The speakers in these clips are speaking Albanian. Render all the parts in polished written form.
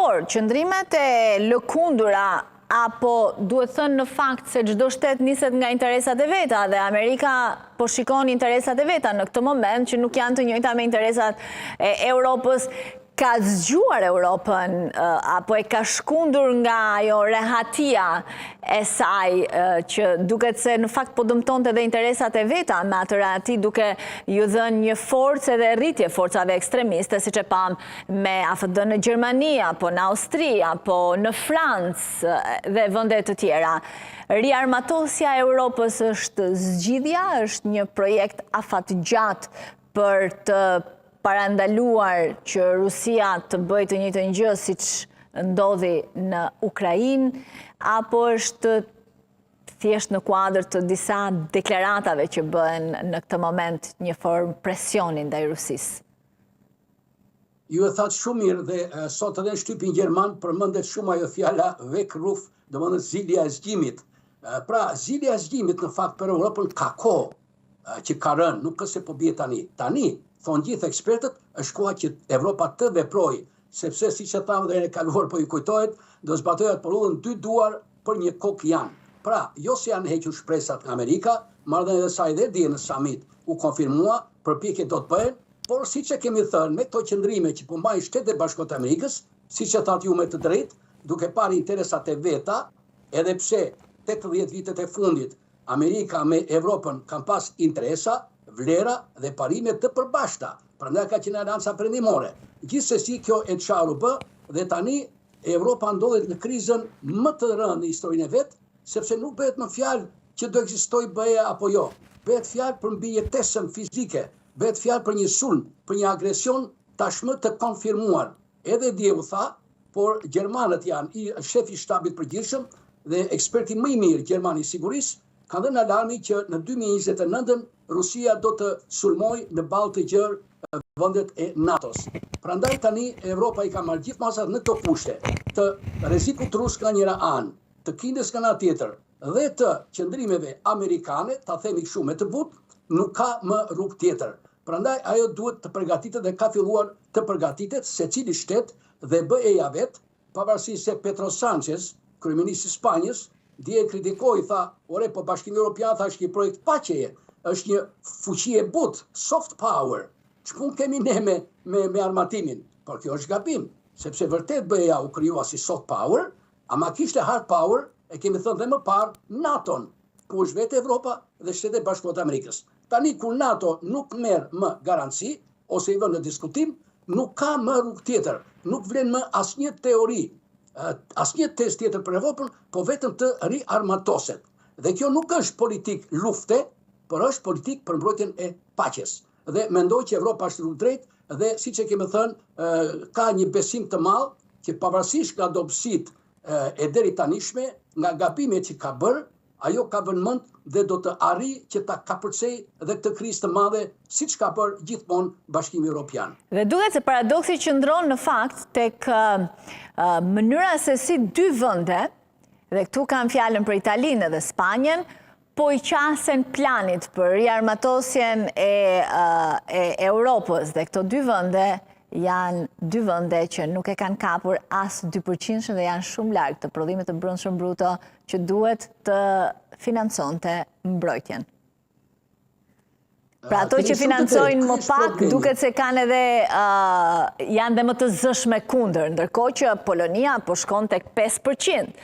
Por, qëndrimet e lëkundura apo duhet thënë në fakt se çdo shtet niset nga interesat e veta dhe Amerika po shikon interesat e veta në këtë moment që nuk janë të njëjta me interesat e Europës, ka zgjuar Europën apo e ka shkundur nga ajo rehatia e saj që duket se në fakt po dëmtonte edhe interesat e veta me atë rehati duke ju dhënë një forcë edhe rritje forcave ekstremiste siç e pamë me AfD në Gjermani apo në Austri apo në Francë dhe vende të tjera. Riarmatosja e Europës është zgjidhja, është një projekt afatgjatë për të parandaluar që Rusia të bëjë të njëjtën gjë siç ndodhi në Ukrainë, apo është thjesht në kuadër të disa deklaratave që bëhen në këtë moment një formë presioni ndaj Rusisë? Ju e thatë shumë mirë dhe sot edhe në shtypin gjerman përmendet shumë ajo fjala Weckruf, domethënë zilja e zgjimit. Pra, zilja e zgjimit në fakt për Europën ka kohë që ka rënë, nuk është se po bie tani. Tani, thonë gjithë ekspertët, është koha që Evropa të veprojë, sepse siç e thamë dhe herën e kaluar po ju kujtohet, do zbatoj atë parullën dy duar për një kokë janë. Pra, jo se janë hequr shpresat nga Amerika, marrëdhëniet e saj dhe dje në samit u konfirmua, përpjekjet do të bëhen, por siç e kemi thënë, me këto qëndrime që po mbajnë Shtetet e Bashkuara të Amerikës, siç e thatë ju me të drejtë, duke parë interesat e veta, edhe pse 80 vitet e fundit Amerika me Evropën kanë pas interesa, vlera dhe parime të përbashkëta, prandaj ka qenë Aleanca Perëndimore. Gjithsesi kjo e çarë u bë dhe tani Evropa ndodhet në krizën më të rëndë në historinë e vet, sepse nuk bëhet më fjalë që do ekzistojë BE-ja apo jo. Bëhet fjalë për mbijetesën fizike, bëhet fjalë për një sulm, për një agresion tashmë të konfirmuar. Edhe dje u tha, por gjermanët janë, i shefi i shtabit të përgjithshëm dhe eksperti më i mirë gjerman i sigurisë, kanë dhënë alarmin që në 2029-ën Rusia do të sulmojë në ballë të gjerë vendet e NATO-s. Prandaj tani Evropa i ka marrë gjithë masat në këto kushte të rrezikut rus nga njëra anë, të Kinës nga ana tjetër dhe të qëndrimeve amerikane, ta themi kështu me të butë, nuk ka më rrugë tjetër. Prandaj ajo duhet të përgatitet dhe ka filluar të përgatitet secili shtet dhe BE-ja vetë, pavarësisht se Pedro Sanchez, kryeministri i Spanjës, dje e kritikoi, tha, ore, po Bashkimi Evropian tha është një projekt paqeje, është një fuqi e butë, soft power. Ç'punë kemi ne me me me armatimin? Por kjo është gabim, sepse vërtet BE-ja u krijua si soft power, ama kishte hard power, e kemi thënë dhe më parë, NATO-n, ku është vetë Evropa dhe Shtetet e Bashkuara të Amerikës. Tani kur NATO nuk merr më garanci ose i vë në diskutim, nuk ka më rrugë tjetër, nuk vlen më asnjë teori, asnjë tezë tjetër për Evropën, po vetëm të riarmatoset. Dhe kjo nuk është politikë lufte, por është politikë për mbrojtjen e paqes. Dhe mendoj që Evropa është rrugë drejt dhe siç e kemi thënë, ka një besim të madh që pavarësisht nga dobësitë e deritanishme, nga gabimet që ka bërë, ajo ka vënë mend dhe do të arrijë që ta kapërcejë dhe këtë krizë të madhe, siç ka bërë gjithmonë Bashkimi Evropian. Dhe duket se paradoksi qëndron në fakt tek mënyra se si dy vende, dhe këtu kam fjalën për Italinë dhe Spanjën, po i qasen planit për riarmatosjen e e Europës dhe këto dy vende janë dy vende që nuk e kanë kapur as 2% dhe janë shumë larg të prodhimit të brendshëm bruto që duhet të financonte mbrojtjen. Pra ato që financojnë më pak, duket se kanë edhe, janë dhe më të zëshme kundër, ndërkohë që Polonia po shkon tek 5%.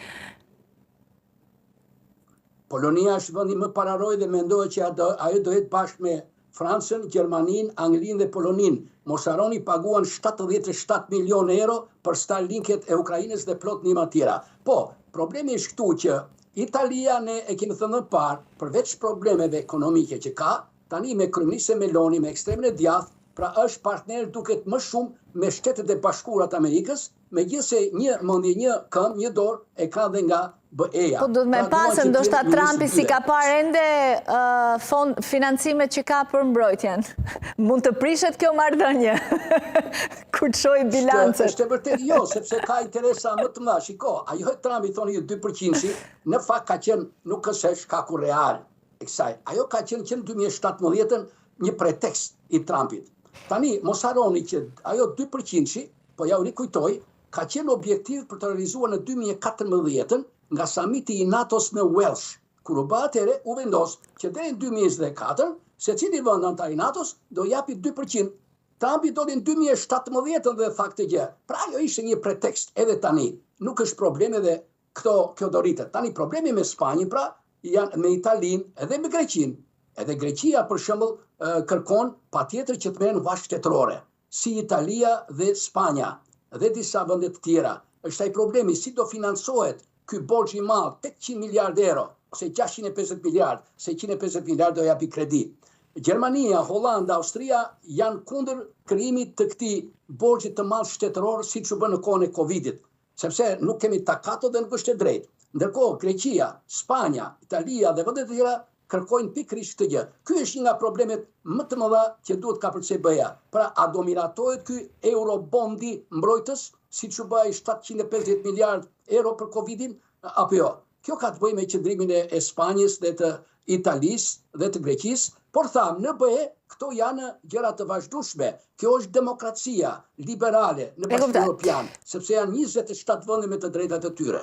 Polonia është vendi më pararojë dhe mendohet që ajo do jetë bashkë me Francën, Gjermaninë, Anglinë dhe Poloninë. Mos harroni paguan 77 milionë euro për Starlinket e Ukrainës dhe plot ndihma tjera. Po, problemi është këtu që Italia ne e kemi thënë më parë, përveç problemeve ekonomike që ka, tani me kryeministren Meloni, me ekstremin e djathtë, pra është partner duket më shumë me Shtetet e Bashkuara të Amerikës, Megjithëse një mendje, një këmbë, një dorë e ka dhe nga BE-ja. Po duhet me Pra pa duan se që të ndoshta jenë midis të Trumpi s'i dyve. ka parë ende fond financimet që ka për mbrojtjen. Mund të prishet kjo marrëdhënie kur të shohë Është bilancet. është e vërtetë, jo, sepse ka interesa më të mëdha. Shiko, ajo e Trumpit thoni ju 2%-shi, në fakt ka qenë nuk është se shkaku real i kësaj. Ajo ka qenë që në 2017-ën një pretekst i Trumpit. Tani mos harroni që ajo 2%-shi, po ja u rikujtoj, Ka qenë objektiv për të realizuar në 2014 nga samiti i NATO-s në Welsh. Kur u bë atëherë, u vendos që deri në 2024, secili vend anëtar i NATO-s do japi 2%. Trumpi doli në 2017 dhe tha këtë gjë. Pra ajo ishte një pretekst edhe tani. Nuk është problem edhe këto kjo do rritet. Tani problemi me Spanjën pra janë me Italinë edhe me Greqinë. Edhe Greqia për shembull kërkon patjetër që të merren hua shtetërore, si Italia dhe Spanja dhe disa vende të tjera. Është ai problemi si do financohet ky borxh i madh 800 miliard euro ose 650 miliard, se 150 miliard do japi kredi. Gjermania, Holanda, Austria janë kundër krijimit të këtij borxhi të madh shtetëror siç u bë në kohën e Covidit, sepse nuk kemi takato dhe nuk është e drejtë. Ndërkohë, Greqia, Spanja, Italia dhe vendet e tjera kërkojnë pikërisht këtë gjë. Ky është një nga problemet më të mëdha që duhet kapërcej BE-ja. Pra, a do miratohet ky eurobondi mbrojtës, siç u bë ai 750 miliard euro për Covidin, apo jo? Kjo ka të bëjë me qëndrimin e, e Spanjës dhe të Italisë dhe të Greqisë, por tham, në BE këto janë gjëra të vazhdueshme. Kjo është demokracia liberale në Bashkimin Evropian, sepse janë 27 vende me të drejtat e tyre.